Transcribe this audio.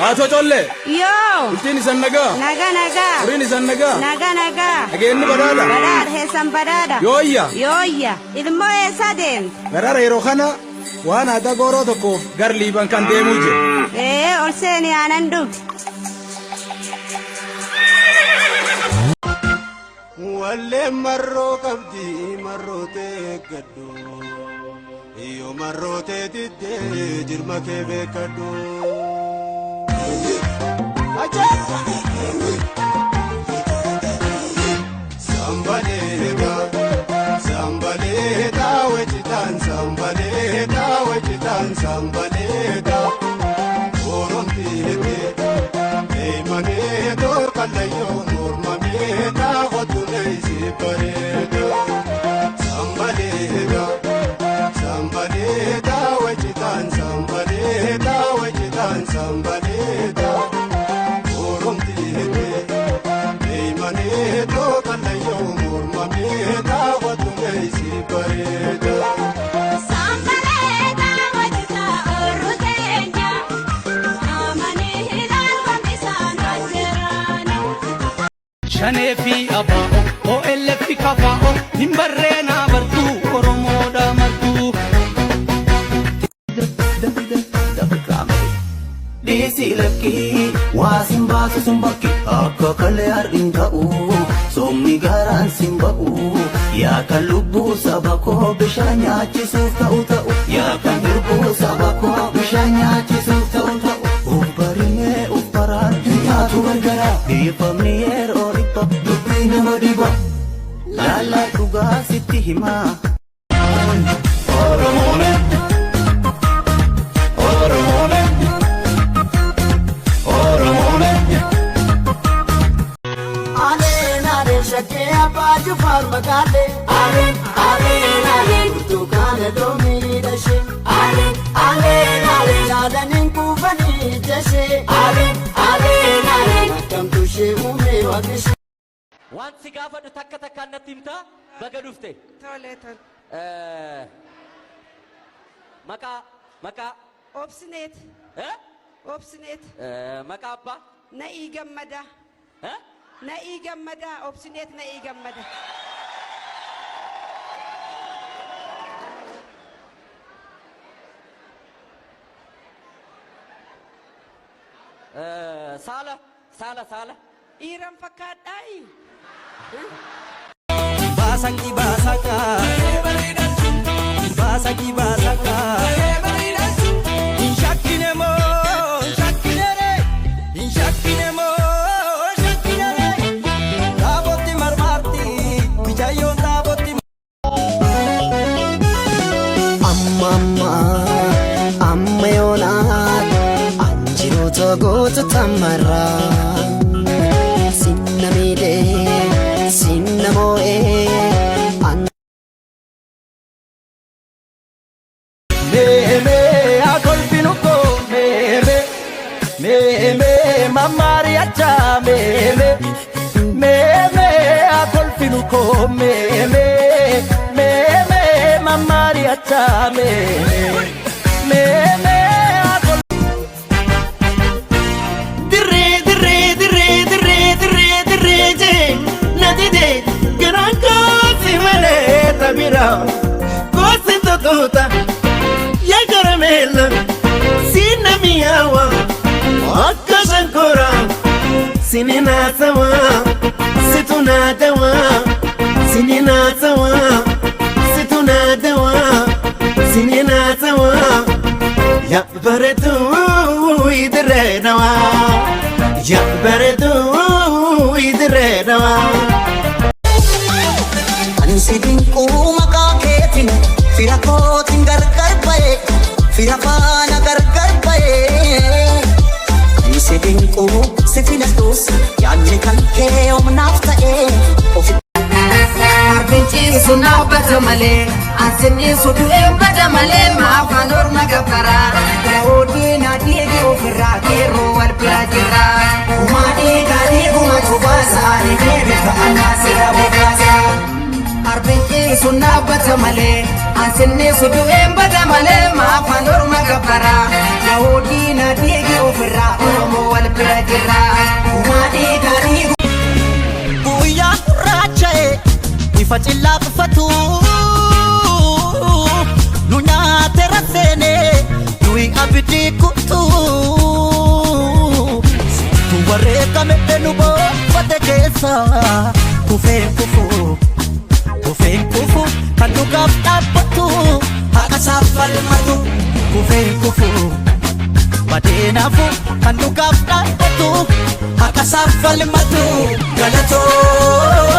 Haatoo collee. Yoo. Bultiin isan nagaa. Nagaa nagaa. Horiin isan nagaa. Nagaa nagaa. Nageenyi badhaadha. Badhaadha heessan badhaadha. Yooyya. Yooyya. Ilmoo eessa deemte? Garara yeroo kana waan aadaa gooroo tokkoof gar liiban kan deemuu jira. Ee ol seeni aanan dhugi. Wallee marroo qabdi marrootee eeggadhu. Yoo marrootee diddee jirma kee beekadhu. Sambaleeta sambaleeta wejitaan sambaleeta wejitaan sambaleeta oromtiite eemaneetoo kallayyoo mormameeta qotumeesi bareeda sambaleeta sambaleeta wejitaan sambaleeta wejitaan sambaleeta oromtiite eemaneetoo kallayyoo mormameeta qotumeesi bareeda. Shanee fi abaa'o OLF fi kafaa'o hin barreenaa bartuu Oromoodha martuu. Dhiisii lakkii waa sin baasu sin bakki akka kalee har'in ta'u soomni garaan sin ba'u yaa kan lubbuu saba koo bishaan nyaachisuuf ta'u ta'u yaa kan lubbuu saba koo bishaan nyaachisuuf ta'u ta'u uf barinee uf baraan nyaatu gargara dhiifamni yeroo dhibba dubbii nama dhiba laallaa dhugaa sitti himaa. Oromoon Oromoon Oromoon. Aleen aleen shakkee abbaa jufaar magaalee. Aleen aleen aleen burtukaana loomii dhashee. Aleen aleen aleen jaalaniin kuufanii jashee. Aleen aleen aleen akkamtu ishee uumee waaqishee. Waan si gaafadhu takka takkaan natti himtaa baga dhufte. Tole tole. Maqaa maqaa Obsineet. eh? Obsineet. Maqaa abbaa Na'ii gammadaa. eh? Na'ii gammadaa. Obsineet na'ii gammada. Saala saala saala. Dhiiran fakkaadhaayi. Baasaki baasaka baasaki baasaka hin shakkine moo hin shakkine ree hin shakkine moo hin shakkine ree taabotti marmaarti mijayyoon taabotti. Amma amma amma yoonaan anjiroota goota tamarraa sinna miidhee sinna moo'ee an. Meemee akolfinu koo meemee meemee mammaariyacha meemee meemee akolfinu koo meemee meemee mammaariyacha meemee meemee akol. Dirree dirree dirree dirree dirree dirree jee na dide garaan koosi malee tabira koosi totoota yaa karameella sinna mi'aawa akka shankora sini naasawa situ naadawa sini naasawa situ naadawa sini naasawa. Ya bareedu idiree nawaa Ya bareedu idiree nawaa. Ansi dinquu maqaa keetiin fira kootiin gargar ba'e fira faana gargar ba'e. Ansi dinquu si filatus yaadni kan kee humnaaf ta'e ofi. Arbinciisu dhaabbata malee, ansinniisu du'een bada malee, maafaan orma gabbaraa. Daawudiin adiigi ofirraa qeerroo wal bira jira. Uumaa dhiigaa dhiiguma cubaasa, ni deebisa annaa sira bobaasa. Arbinciisu dhaabbata malee, ansinniisu du'een bada malee, maafaan orma gabbaraa. Daawudiin adiigi ofirraa Oromoo. Bofa cillaafatu nu nyaate raseene nuyi abidii kutu. Tu wareegame nu boofate keessa kufeen kufu kufeen kufu kan dhugaaf dhaabbatu haqa isaaf falmatu kufeen kufu badeenaafu kan dhugaaf dhaabbatu haqa isaaf falmatu galatoo.